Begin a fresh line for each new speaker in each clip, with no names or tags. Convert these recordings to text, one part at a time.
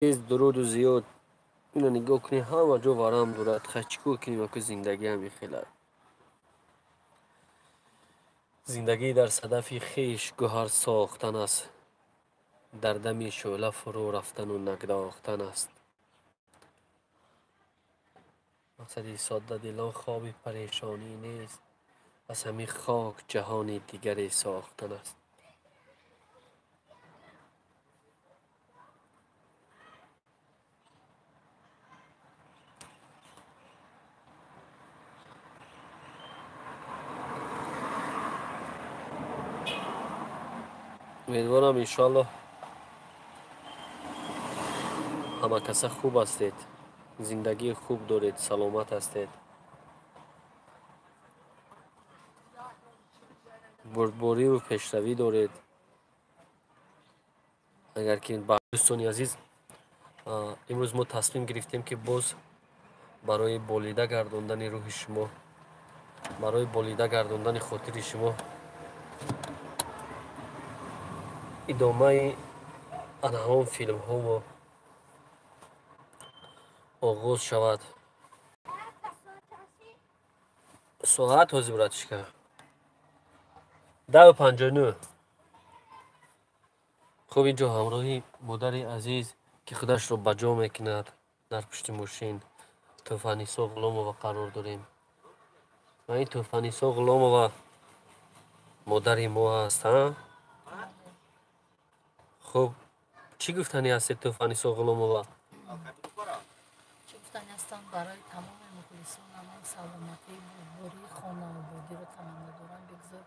Дуруду зиёд. Ина нигоҳ кунед, ҳама ҷо варам дорад. Хай, чӣ кор кунем, аку, зиндагӣ ҳамин хела. Зиндагӣ дар садафи хеш гӯҳар сохтан аст, дар дами шӯъла фурӯ рафтану нагдохтан аст. Мақсади соддадилон хоби парешонӣ нест, аз ҳамин хок ҷаҳони дигаре сохтан аст. Умедворам, иншоаллоҳ, ҳама каса хуб ҳастед, зиндагии хуб доред, саломат ҳастед, бурдбориву пешравӣ доред. Агар ки, дӯстони азиз, имрӯз мо тасмим гирифтем, ки боз барои болида гардондани рӯҳи шумо, барои болида гардондани хотири шумо идомаи ана ҳамон филмҳомо оғоз шавад. Соат ҳозир, братишка, 10:59. Хуб, инҷо ҳамроҳи модари азиз, ки худашро ба ҷо мекунад дар пушти мошин, Тӯҳфанисо Ғуломова қарор дорем. Ва ин Тӯҳфанисо Ғуломова модари мо аст. Хуб, чӣ гуфтанӣ ҳастед, Тӯҳфанисо Ғуломова?
Чӣ гуфтанӣ ҳастам? Барои тамоми мухлисонамон саломатӣ, бурдбории, хонаободиро таманно дорам. Бигзор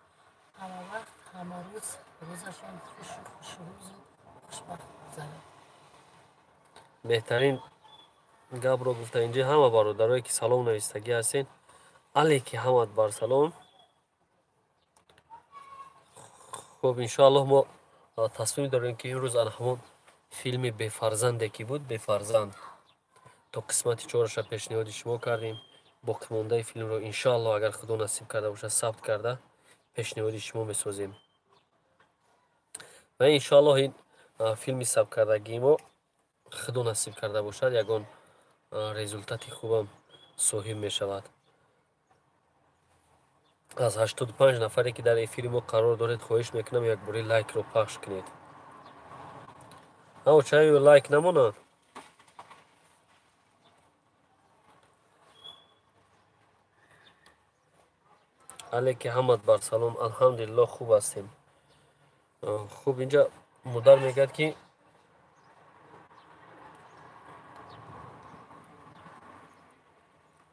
ҳама вақт, ҳама рӯз рӯзашон хушу хушрӯзу хушбахт гузарад.
Беҳтарин гапро гуфта. Инҷа ҳама бародарое, ки салом навистагӣ ҳастед, алейки ҳамат бар салом. Хуб, иншоаллоҳ, мо тасмим дорем, ки имрӯз ана ҳамон филми «Бефарзанде» ки буд, «Бефарзанд» то қисмати чораша пешниҳоди шумо кардем. Боқимондаи филмро, иншоаллоҳ, агар Худо насиб карда бошад, сабт карда пешниҳоди шумо месозем. Ва иншоаллоҳ ин филми сабткардагии мо, Худо насиб карда бошад, ягон результати хубам соҳиб мешавад. Аз 85 нафаре, ки дар эфири мо қарор доред, хоҳиш мекунам, якбори лайкро пахш кунед. Чаю лайк намонад. Алеки ҳамат бар салом, алҳамдулиллоҳ, хуб ҳастем. Хуб, инҷа модар мегӯяд, ки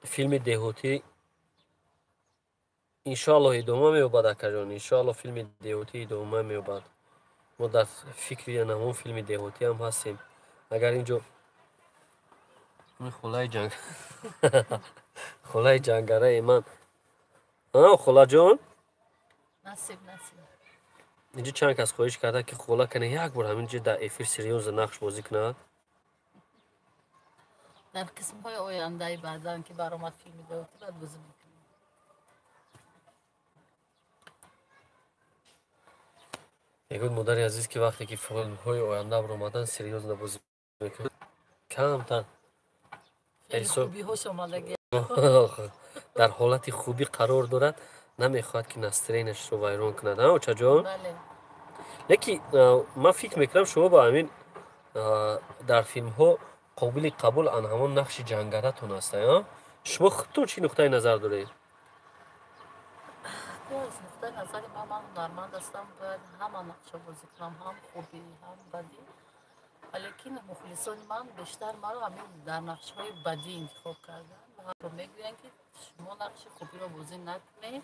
филми «Деҳотӣ» иншоаллоҳ идома меёбад. Акаҷон, иншоаллоҳ, филми «Деҳотӣ» идома меёбад. Мо дар фикри ҳамон филми «Деҳотӣ» ҳам ҳастем. Агар инҷо хулаи ҷанг, хулаи ҷангараи ман, холаҷон.
Насиб, насиб.
Инҷо чанд кас хоҳиш карда, ки хола кане як бор ҳаминҷо дар эфир серьёзно нақш бозӣ кунад.
Дар қисмҳои ояндаи баъдан, ки баромад филми «Деҳотӣ», баъд бозӣ мекунем.
Мегӯяд модари азиз, ки вақте ки филмҳои оянда баромадан, серьёзно бозӣ мекунад. Камтар
хубиҳош омадагӣ.
Дар ҳолати хубӣ қарор дорад, намехоҳад, ки настроениашро вайрон кунад, очаҷон. Леки ман фикр мекунам, шумо ба ҳамин дар филмҳо қобили қабул ан ҳамон нақши ҷангаратон аст. Шумо худтон чӣ нуқтаи назар доред?
Аз нуқтаи назари ман, ман ҳунарманд ҳастам, бояд ҳама нақшо бозӣ кунам, ҳам хубӣ, ҳам бадӣ. Валекин мухлисони ман бештар маро ҳамин дар нақшҳои бадӣ интихоб карданд ва мегӯянд, ки шумо нақши хубиро бозӣ накунед,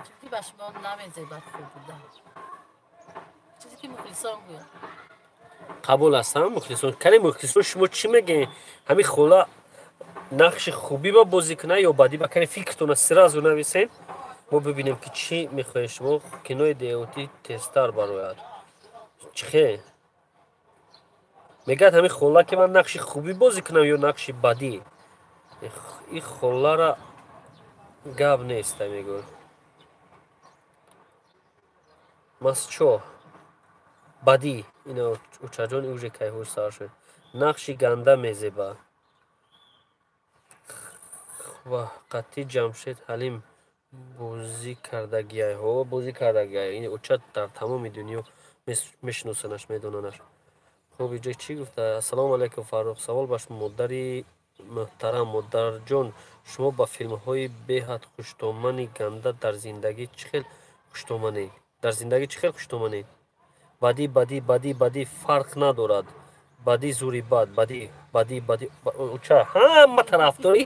чунки ба шумо намезебад хуб будан. Чизе ки мухлисон гӯянд.
Қабул ҳастам, мухлисон. Кане, мухлисон, шумо чӣ мегӯед? Ҳамин хола нақши хубӣ ба бозӣ кунад ё бадӣ? Ба кане, фикртона сразу нависем, мо бибинем, ки чӣ мехоҳед шумо. Кинои «Деҳотӣ» тезтар барояд. Чихе мегӯяд ҳамин хола, ки ман нақши хубӣ бозӣ кунам ё нақши бадӣ? И холара гап неста, мегӯяд. Масчо бадӣ ина, учаҷон, уже кайҳош сар шуд. Нақши ганда мезеба. Ва қатъи Ҷамшед Ҳалим бозӣ кардагиай. Ҳо, бозӣ кардагиай. Ин оча дар тамоми дунё мешиносанаш, медонанаш. Хуб, иҷо чӣ гуфта? Ассалому алайкум, Фаррух. Савол ба модари муҳтарам. Модарҷон, шумо ба филмҳои беҳад хуштомани ганда дар зиндагӣ чӣ хел хуштоманед? Дар зиндагӣ чӣ хел хуштоманед? Бадӣ, бадӣ, бадӣ, бадӣ фарқ надорад. Бадӣ зури бад, бадӣ, бадӣ, бадӣ. Оча ҳама тарафдори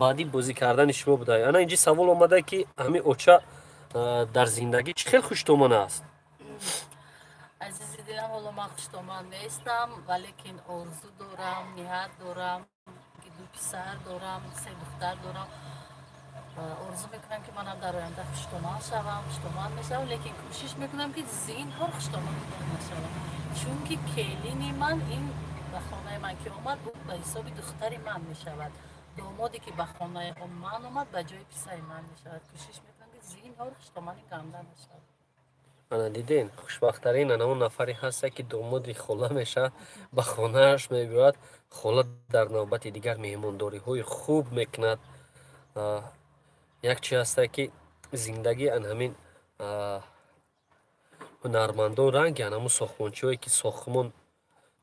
бадӣ бозӣ кардани шумо буда. Ана инҷи савол омада, ки ҳамин оча дар зиндагӣ чӣ хел хуштоман аст?
Азизи дилам, ҳоло ман хуштоман нестам, валекин орзу дорам, ниҳат дорам, ки ду писар дорам, се духтар дорам. Орзу мекунам, ки манам дар оянда хуштоман шавам, хуштоман мешавам, лекин кӯшиш мекунам, ки зинҳор хуштоман нашавам, чунки келини ман ин ба хонаи ман ки омад, ӯ ба ҳисоби духтари ман мешавад. Домоде ки ба хонаи ман омад, ба ҷои писари ман мешавад. Кӯшиш мекунам, ки зинҳор хуштомани ганда нашавад.
Ана диден, хушбахттарин ана он нафаре ҳаста, ки домоди хола мешавад, ба хонааш мебиёяд, хола дар навбати дигар меҳмондориҳои хуб мекунад. Як чи ҳаста, ки зиндагӣ ан ҳамин ҳунармандон ранги ан ҳамун сохтмончиҳое, ки сохтмон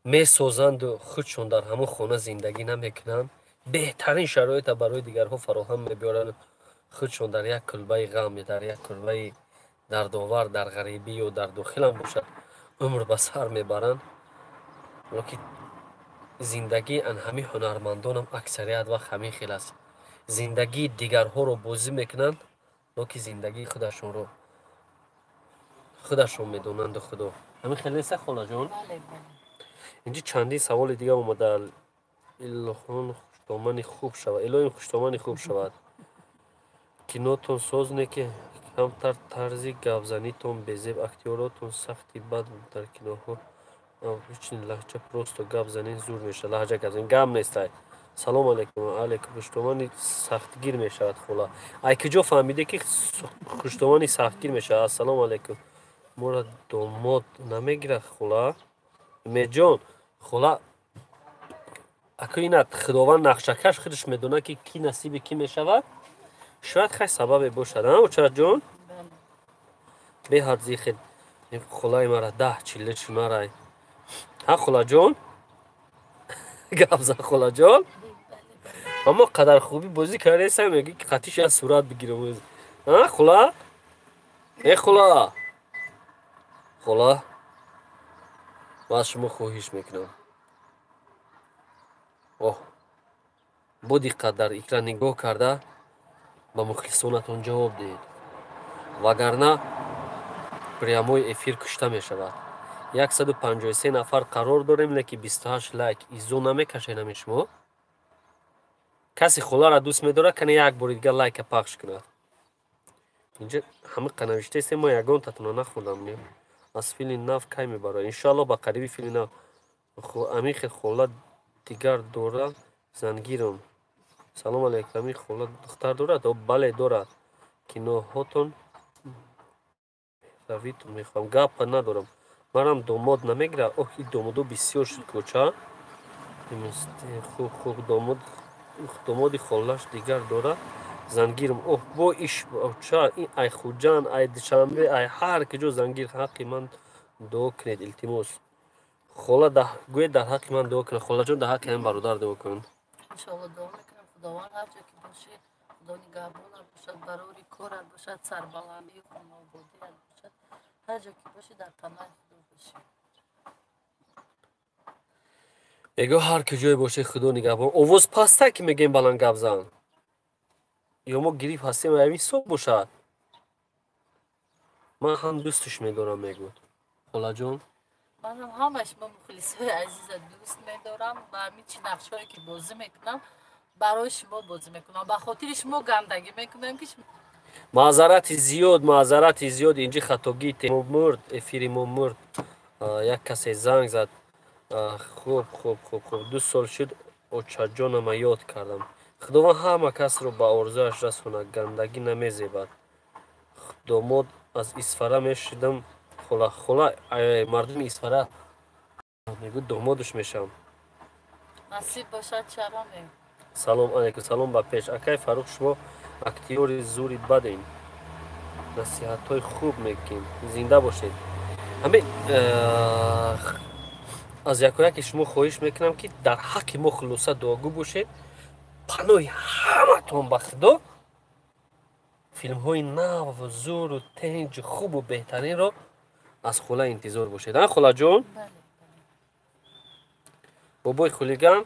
месозанду худшон дар ҳамон хона зиндагӣ намекунанд, беҳтарин шароита барои дигарҳо фароҳам мебиёранд, худшон дар як кулбаи ғам, дар як кулбаи дардовар, дар ғарибӣ ё дар дохилам бошад, умр ба сар мебаранд. Лекин зиндагии ан ҳамин ҳунармандонам аксарият вақт ҳамин хел аст: зиндагии дигарҳоро бозӣ мекунанд, лекин зиндагии худашонро худашон медонанду Худо. Ҳамин хел неста, холаҷон? Инҷи чандин саволи дигар омада. Илоҳон хуштомани хуб шавад, илоҳим хуштомани хуб шавад. Кинотон соз не, ки камтар тарзи гапзанитон безеб, актёротон сахти бад дар киноҳо. Обычный лаҳҷа просто гап занен, зур мешавад. Лаҳҷа гап занен гап нестай. Салому алайкум. Алайкум. Хуштомани сахтгир мешавад хола. Ай куҷо фаҳмиде, ки хуштомани сахтгир мешавад? Ассалому алайкум. Моро домод намегирад хола? Умедҷон, хола аку ина Худованд нақшакаш худаш медонад, ки кӣ насиби кӣ мешавад. Шояд хай сабабе бошад, очаҷон. Беҳад зихед холаи мара, даҳ чилле шунарай. Ҳа, холаҷон, гап зан, холаҷон. Аммо қадар хубӣ бозӣ кардесам, мегӣ, ки қатиш як сурат бигирам. А хола, э хола, хола, ман аз шумо хоҳиш мекунам, оҳ, бо диққат дар экран нигоҳ карда ба мухлисонатон ҷавоб диҳед, вагарна прямой эфир кушта мешавад. 153 нафар қарор дорем, леки 28 лайк. Изо намекашед ҳамин шумо. Касе холаро дӯст медорад, кане як бори дигар лайка пахш кунад. Инҷа ҳамиқа навиштаистем, мо ягонтатона нахондам. Аз филми нав кай мебарояд? Иншоалло, ба қариби филми нав. Ҳамин хел хола дигар дора, зангирам. Салому алайкум. Ҳамин хола духтар дорад? Бале, дорад. Киноҳотон равитон мехоҳам, гапа надорам. Марам домод намегирад? Оҳ, и домодо бисёр шуд кӯча. Хуб, хуб, домод, домоди холаш дигар дорад, зангирам. Оҳ, бо иш ча ин ай Хуҷанд, ай Душанбе, ай ҳар куҷо зангир. Ҳаққи ман дуо кунед, илтимос. Хола, гӯед, дар ҳаққи ман дуо кунед. Холаҷон, дар ҳаққи ҳамин бародар дуо кун.
Иншоалло, дуо мекунам. Худованд ҳар ҷо ки бошӣ, Худо нигаҳбонат бошад, барори корат бошад, сарбаландии хонаободият бошад. Ҳар ҷо ки бошӣ, дар паноҳи Худо бошӣ.
Мегӯ, ҳар куҷое бошӣ, Худо нигаҳбон. Овоз паста, ки мегӯем, баланд гап зан. Ё мо гириф ҳастем, ҳамин ҳисоб бошад. Ман ҳам дӯстш медорам, мегӯд холаҷон.
Манам ҳамаи шумо мухлисҳои азиза дӯст медорам. Ба ҳамин чи нақшҳое ки бозӣ мекунам, барои шумо бозӣ мекунам, ба хотири шумо гандагӣ мекунам, ки
Маъзарати зиёд, маъзарати зиёд. Инҷи хатогии мо мурд, эфири мо мурд. Як касе занг зад. Хуб, хуб, хуб, хуб. 2 сол шуд, очаҷонама ёд кардам. Худованд ҳама касро ба орзуаш расонад. Гандагӣ намезебад. Домод аз Исфара мешидам, хола. Хола, мардуми Исфара мегӯ, домодаш мешавам.
Насиб бошад, чаро не?
Салом алейкум, салом ба пеш. Акай Фаррух, шумо актёри зури баден, насиҳатҳои хуб мекунед, зинда бошед. Ҳамин аз якояки шумо хоҳиш мекунам, ки дар ҳаққи мо хулоса дуогӯ бошед. Паноҳи ҳаматон ба Худо, филмҳои наву зуру тенҷу хубу беҳтаринро аз хола интизор бошед. А холаҷон? Бобои хулиган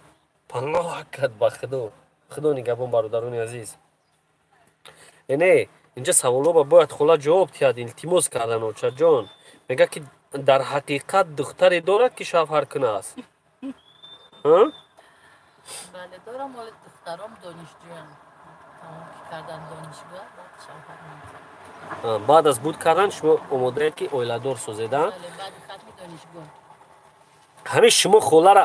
паноҳ кард ба Худо. Худо нигаҳбон, бародарони азиз. Не, инҷа саволҳо бояд хола ҷавоб диҳад. Илтимос кардан, очаҷон. Мегӯяд, ки дар ҳақиқат духтаре дорад, ки шавҳар кунааст?
Бале, дорам, оли духтаром донишҷӯянд. Тамом ки кардан донишгоҳ, баъд шавҳар мекунам.
Баъд аз буд кардан шумо омодаед, ки оиладор созед?
Бале, баъди хатми донишгоҳ.
Ҳамин шумо холара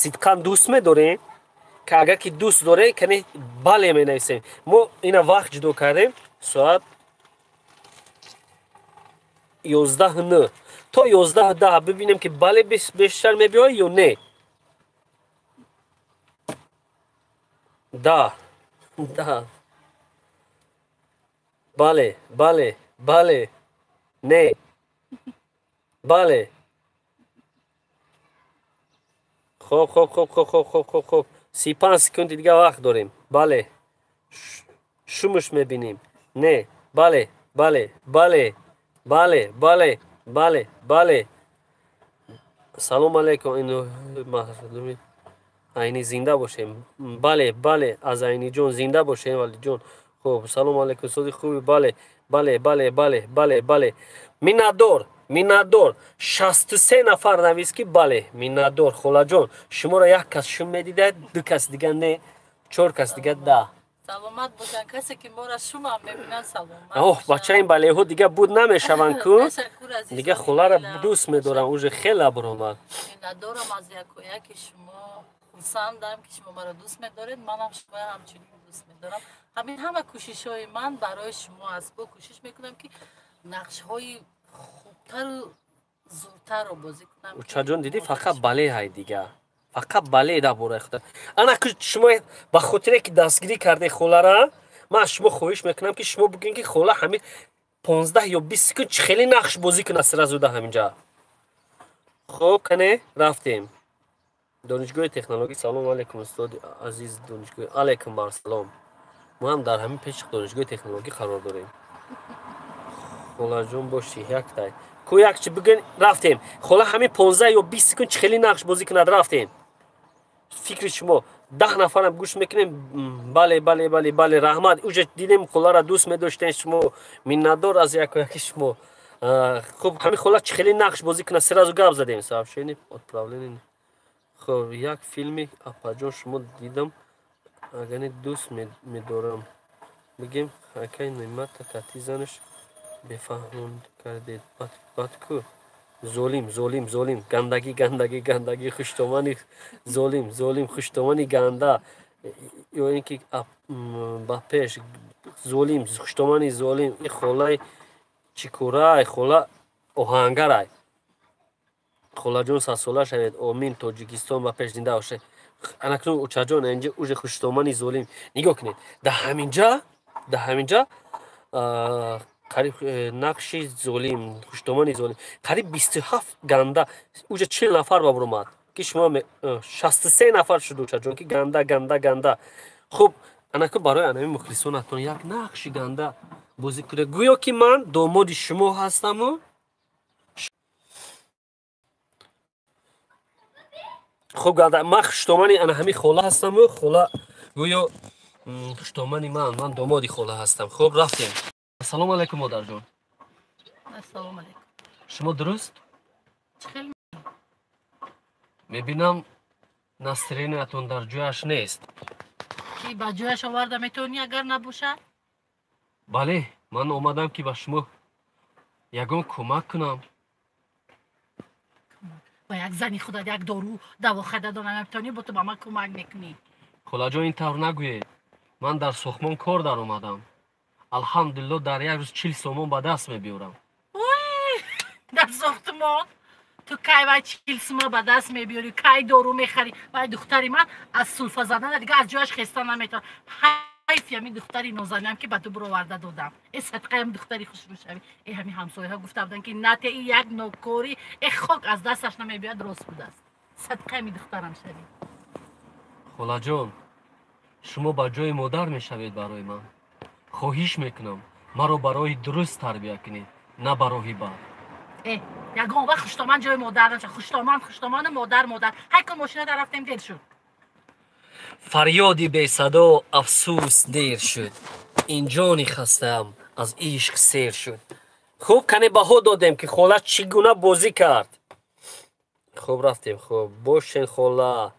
сидқан дӯст медорем? Ки агар ки дӯст дорем, кане бале менависем. Мо ина вақт ҷудо кардем, соат 11:09 то 11:10, бибинем, ки бале бештар мебиёяд ё не. Да, да, бале, бале, бале, не, бале. Хоб, хоб, хоб, хоб, хоб, хоб, хоб, хоб, 35 секунди дига вақт дорем. Бале, шумуш мебинем. Не, бале, бале, бале, бале, бале, бале, бале. Салом алейкум, мардуми Айнӣ, зинда бошем. Бале, бале, аз Айниҷон, зинда бошем, Валиҷон. Хуб, салому алейкум, сози хуби. Бале, бале, бале, бале, бале, бале. Миннатдор, миннатдор. 63 нафар навист, ки бале. Миннатдор, холаҷон. Шуморо як кас шум медидад, ду кас дига не, чор кас дига да.
Саломат бошанд, касе ки моро шумам мебинанд, саломат.
Оҳ, бача, ин балеҳо дига буд намешаванд ку. Дига холара дӯст медорам, уже хеле баромад.
Миннатдорам аз якояки шумо, хурсандам, ки шумо маро дӯст медоред, манам шуморо ҳамчунин дӯст медорам. Ҳамин ҳама кӯшишҳои ман барои шумо аст. Бо кӯшиш мекунам, ки нақшҳои хубтару зуртарро бозӣ кунам.
Учаҷон, дидӣ, фақат бале ҳай, дига фақат бале дар бораи худа. Ана шумо ба хотире ки дастгирӣ карде холара, ман аз шумо хоҳиш мекунам, ки шумо бигӯед, ки хола ҳамин 15 ё 20 секунд чӣ хеле нақш бозӣ кунад сразу да ҳаминҷа. Хуб, кане, рафтем. Донишгоҳи технологӣ. Салому алейкум, устоди азиз. Донишгоҳи, алейкум барсалом. Мо ҳам дар ҳамин пеши донишгоҳи технологӣ қарор дорем. Холаҷон, бошӣ, яктай ку якчи бигӯен. Рафтем. Хола ҳамин 15 ё 20 секунд чӣ хеле нақш бозӣ кунад. Рафтем. Фикри шумо, 10 нафарам гӯш мекунем. Бале, бале, бале, бале, раҳмат. Уже дидем, холара дӯст медоштем шумо. Миннатдор аз якояки шумо. Хуб, ҳамин хола чӣ хеле нақш бозӣ кунад, сразу гап задем. Сообщение отправление. Хуб, як филми апаҷон шумо дидам, агани дӯст медорам. Бигем, акай Немата кати занаш бефаҳмон кардед, бад ку. Золим, золим, золим, гандагӣ, гандагӣ, гандагӣ, хуштомани золим, золим, хуштомани ганда, ё ин ки ба пеш, золим, хуштомани золим. И холаи чӣ корай? Хола оҳангарай. Холаҷон, садсола шавед, омин. Тоҷикистон ба пеш, зинда бошед. Анакнун, учаҷон, инҷа уже хуштомани золим. Нигоҳ кунед, дар ҳаминҷа қариб нақши золим, хуштомани золим, қариб 27 ганда, уже 40 нафар баромад, ки шумо 63 нафар шуд, учаҷон, ки ганда, ганда, ганда. Хуб, анаку барои анами мухлисонатон як нақши ганда бозӣ кунед, гӯё ки ман домоди шумо ҳастаму. Хуб, ганда, ман хуштомани ана ҳамин хола ҳастаму хола гӯё хуштомани ман, ман домоди хола ҳастам. Хуб, рафтем. Ассалому алайкум, модарҷон.
Ассалому алайкум.
Шумо дуруст? Мебинам, настроениятон дар ҷояш нест.
Ки ба ҷояш оварда метавонӣ, агар набошад?
Бале, ман омадам, ки ба шумо ягон кӯмак кунам.
Ба як зани худат як дору даво харида дона наметавонӣ, бо ту ба ман кӯмак мекунӣ?
Холаҷон, ин тавр нагӯед. Ман дар сохтмон кор даромадам, алҳамдулилло, дар як рӯз 40 сомон ба даст мебиёрам.
Дар сохтмон? Ту кай вай 40 сума ба даст мебиёрӣ, кай дору мехарӣ? Вай духтари ман аз сулфа задан дига аз ҷояш хеста наметавонад. Ҳайфи ҳамин духтари нозанинам, ки ба ту буроварда додам. Э, садқаи ҳамин духтари хушрӯшавӣ. Э, ҳамин ҳамсояҳо гуфта буданд, ки нате и як нокорӣ, э, хок аз дасташ намебиёяд, рост будааст. Садқаи ҳамин духтарам шавӣ.
Холаҷон, шумо ба ҷои модар мешавед барои ман. Хоҳиш мекунам, маро ба роҳи дуруст тарбия кунед, на ба роҳи бад.
Э, ягон вақт хуштоман ҷои модар наша. Хуштоман хуштоману модар модар. Ҳай кун, мошина дар рафтем, дер шуд.
Фарёди бесадо, афсӯс, дер шуд, ин ҷони хастаам аз ишқ сер шуд. Хуб, кане баҳо додем, ки хола чӣ гуна бозӣ кард. Хуб, рафтем. Хуб бошен, хола.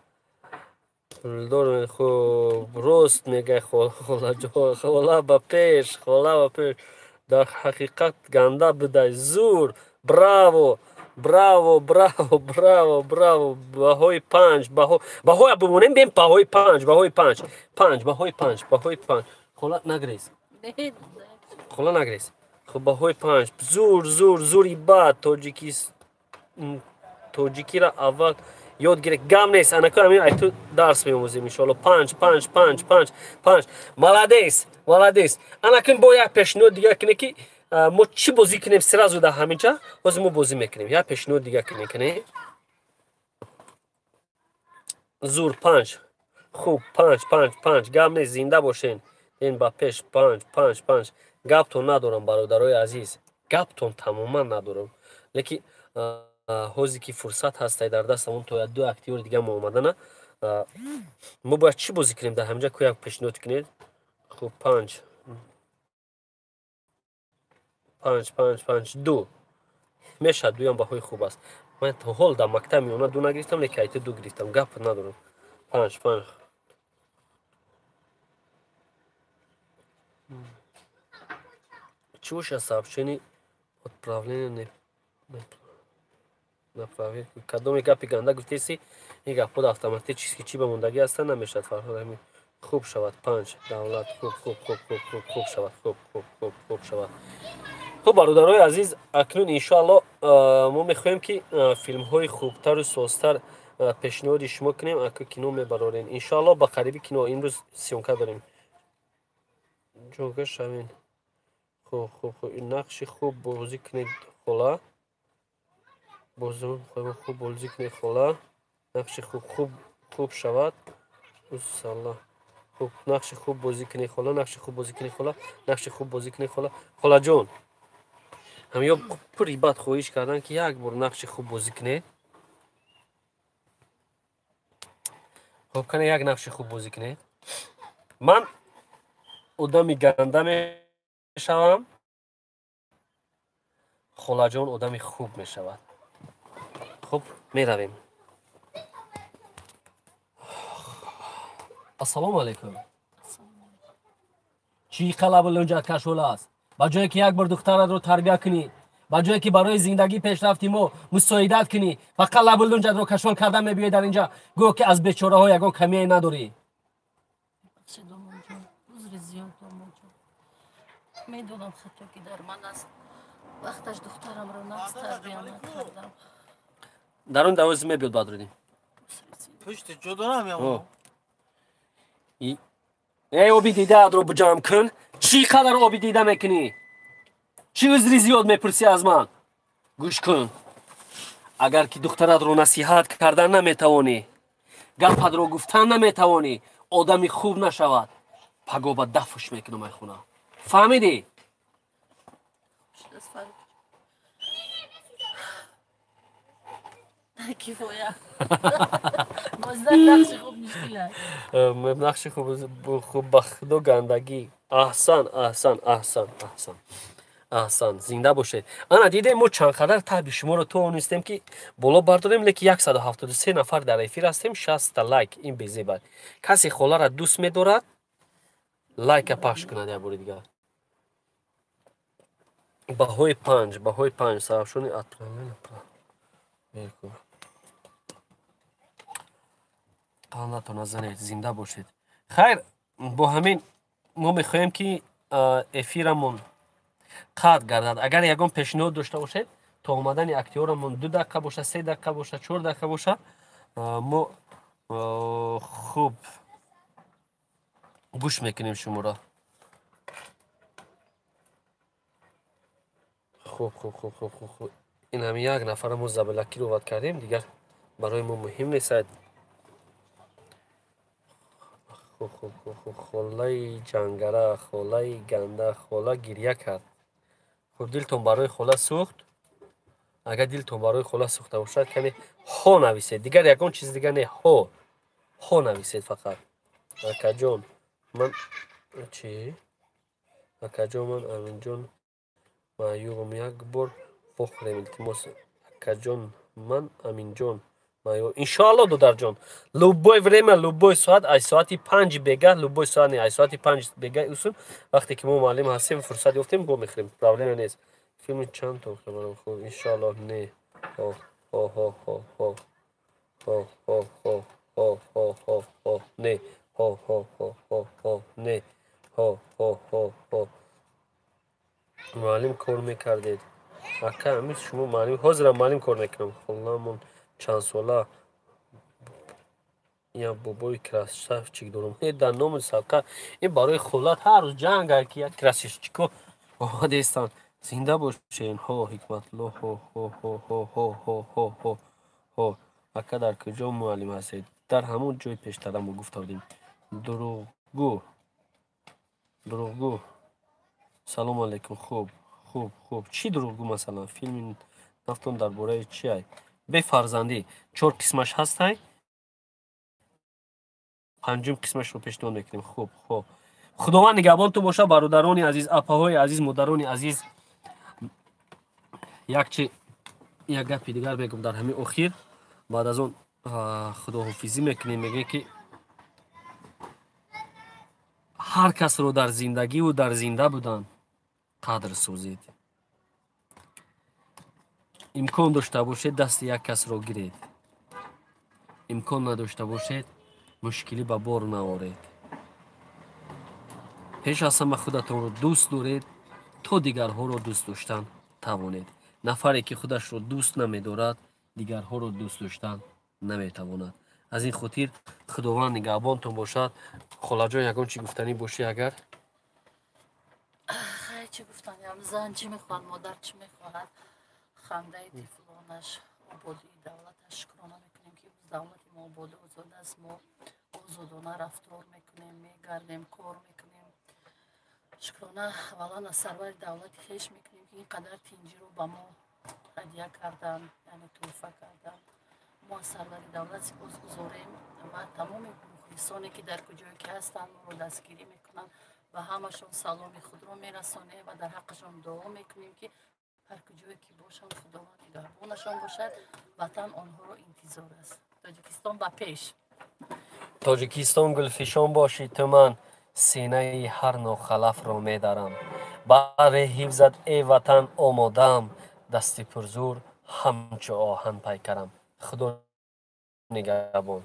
Пулдор. Хуб, рост мегӯяй, холаҷон. Хола ба пеш, хола ба пеш. Дар ҳақиқат ганда будай, зур, браво, браво, браво, браво, браво. Баҳои 5, баҳо, баҳоя бимонем, бем. Баҳои 5, баҳои 5, 5, баҳои 5, баҳои 5. Хола, нагрез, хола, нагрез. Хуб, баҳои 5. Зур, зур, зури бад. Тоҷикиро аввал ёд гиред. Гам нест, анако ҳамин ай ту дарс меомӯзем, иншоалло. 5, 5, 5, 5, 5. Молодец, молодец. Анакун бо як пешниҳод дигар кунед, ки мо чӣ бозӣ кунем сразу дар ҳаминҷа. Ҳозир мо бозӣ мекунем. Як пешниҳод дигар кунем, кунем. Зур, 5. Хуб, 5, 5, 5. Гап нест, зинда бошен. Ин ба пеш. 5, 5, 5. Гаптон надорам, бародарои азиз, гаптон тамоман надорам, лекин ҳозе ки фурсат ҳастай дар дастамон, то ду актёри дига мо омадана, мо бояд чӣ бозӣ кунем дар ҳаминҷа? Ку як пешниҳод кунед. Хуб, 5, 5, 5, 5, 2 мешавад. Дуям баҳои хуб аст. Ман то ҳол дар мактаб миёна 2 нагирифтам, лекин айти 2 гирифтам. Гап надорам. 5, 5. Чӣ боша? Сообщение отправление на проверку. Кадоме гапи ганда гуфтеси, ин гапҳо автоматически чӣ ба мондагӣ ҳастанд, намешавад. Фарҳод, ҳамин хуб шавад. 5, давлат. Хуб, хуб, хуб, хуб, хуб, хуб шавад. Хуб, хуб, хуб, хуб шавад. Хуб, бародарои азиз, акнун иншоалло мо мехоҳем, ки филмҳои хубтару созтар пешниҳоди шумо кунем. Ака, кино мебарорем? Иншоалло, ба қариби кино. Имрӯз съёмка дорем. Ҷога шавем. Хуб, хуб, хуб. Нақши хуб бозӣ кунед, хола. Хуб бозӣ кунед, хола. Нақши хуб, хуб, хуб шавад. Усалла. Хуб, нақши хуб бозӣ кунед, хола. Нақши хуб бозӣ кунед, хола. Нақши хуб бозӣ кунед, хола. Холаҷон, ҳамё пури бад хоҳиш карданд, ки як бор нақши хуб бозӣ кунед. Хуб, кане як нақши хуб бозӣ кунед. Ман одами ганда мешавам, холаҷон одами хуб мешавад. Хуб, меравем. Ассалому алайкум. Чӣ қалабу лунҷат кашол аст? Ба ҷое ки як бор духтаратро тарбия кунӣ, ба ҷое ки барои зиндагӣ пешрафти мо мусоидат кунӣ, фақат лабу лунҷатро кашол карда мебиёӣ дар инҷа, гӯё ки аз бечораҳо ягон камие надорӣ.
Медонам, хато ки дар ман аст. Вақташ духтарамро нағз тарбия накардам.
Дар он давози мебиёд, Бадруддин.
Пушти ҷо дорам.
Эй, оби дидаатро ҷамъ кун. Чӣ қадар оби дида мекунӣ? Чӣ узри зиёд мепурсӣ аз ман? Гӯш кун, агар ки духтаратро насиҳат кардан наметавонӣ, гапатро гуфтан наметавонӣ, одами хуб нашавад, паго ба дафуш мекунам ай хона. Фаҳмидӣ?
Кифоя.
Нақши хуб, ба худо, гандагӣ. Аҳсан, аҳсан, аҳсан, аҳсан, аҳсан, зинда бошед. Ана дидем, мо чанд қадар таби шуморо тонистем, ки боло бардорем, леки 173 нафар дар эфир ҳастем, 60 лайк. Ин безебад. Касе холара дӯст медорад, лайка пахш кунад як бори дигар. Баҳои 5, баҳои 5. Сабабшони отправление. Қалнатон назанед, зинда бошед. Хайр, бо ҳамин мо мехоҳем, ки эфирамон қатъ гардад. Агар ягон пешниҳод дошта бошед, То омадани актёрамон 2 дақиқа боша, 3 дақиқа боша, 4 дақиқа боша, мо хуб гӯш мекунем шуморо. Хуб, хуб, хуб, хуб, хуб, хуб. Ин ҳами як нафара мо заблокировать кардем, дигар барои мо муҳим нест. Хуб, хуб, хуб, хуб. Холаи ҷангара, холаи ганда, хола гирья кард. Хуб, дилтон барои хола сӯхт? Агар дилтон барои хола сӯхта бошад, каме ҳо нависед. Дигар ягон чиз дигар не, ҳо. Ҳо нависед фақат. Акаҷон, ман чӣ? Акаҷон, ман Аминҷон маъюбам, як бор вохӯрем, илтимос. Акаҷон, ман Аминҷон маъюб. Иншоалло, додарҷон, любой время, любой соат, аз соати 5 бегаҳ, любой соат не, аз соати 5 бегаҳ усул, вақте ки мо муаллим ҳастем, фурсат ёфтем, бо мехӯрем. Проблема нест. Филми чанд то хабарам? Хуб, иншоалло, не. Ҳо, ҳо, ҳо, ҳо, ҳо. Ҳо, ҳо, ҳо, ҳо, ҳо, ҳо, ҳо, не. Ҳо, ҳо, ҳо, ҳо, ҳо, не. Ҳо, ҳо, ҳо, ҳо. Муаллим кор мекардед? Ака, ҳамин шумо муаллим, ҳозирам муаллим кор мекунам. Холамон чанд сола, я бобои красавчик дорам. Э, дар номи садқа, ин барои холат ҳар рӯз ҷанг, ки як красавчико омадаистанд. Зинда бошен. Ҳо, Ҳикматулло, ҳо, ҳо, ҳо, ҳо, ҳо, ҳо, ҳо, ҳо, ҳо. Ака, дар куҷо муаллим ҳастед? Дар ҳамон ҷои пештара мо гуфта будем. Дурӯғгӯ, дурӯғгӯ. Салому алайкум. Хуб, хуб, хуб. Чӣ дурӯғгӯ масалан? Филми нафтон дар бораи чи ай? Бефарзандӣ. 4 қисмаш ҳастай. 5-ум қисмашро пешниҳод мекунем. Хуб, хуб. Худованд нигаҳбон ту боша, бародарони азиз, апаҳои азиз, модарони азиз. Як гапи дигар мегӯм дар ҳамин охир. Баъд аз он худоҳофизӣ мекунем. Мегӯем, ки ҳар касро дар зиндагиву дар зинда будан қадр созед. Имкон дошта бошед, дасти як касро гиред. Имкон надошта бошед, мушкилӣ ба бор наоред. Пеш аз ҳама худатонро дӯст доред, то дигарҳоро дӯст доштан тавонед. Нафаре ки худашро дӯст намедорад, дигарҳоро дӯст доштан наметавонад. Аз ин хотир Худованд нигаҳбонтон бошад. Холаҷон, ягон чӣ гуфтанӣ бошӣ агар?
Хай, чӣ гуфтаниам? Зан чӣ мехоҳад, модар чӣ мехоҳад? Хандаи тифлонаш, ободии давлаташ. Шукрона мекунем, ки имрӯз давлати мо ободу озод аст. Мо озодона рафтор мекунем, мегардем, кор мекунем. Шукрона аввалан аз сарвари давлати хеш мекунем, ки ин қадар тинҷиро ба мо ҳадя кардан, яъне тӯҳфа кардан. Мо аз сарвари давлат сипосгузорем ва тамоми мухлисоне, ки дар куҷое ки ҳастанд, моро дастгирӣ мекунанд, ба ҳамашон саломи худро мерасонем ва дар ҳаққашон дуо мекунем, ки ҳар куҷое ки бошанд, Худованд нигаҳбонашон бошад. Ватан онҳоро интизор аст. Тоҷикистон ба пеш!
Тоҷикистон, гулфишон бошӣ ту, ман синаи ҳар нохалафро медарам. Баҳри ҳифзат, э ватан, омодаам, дасти пурзур ҳамчу оҳан пайкарам. Худо нигаҳбон.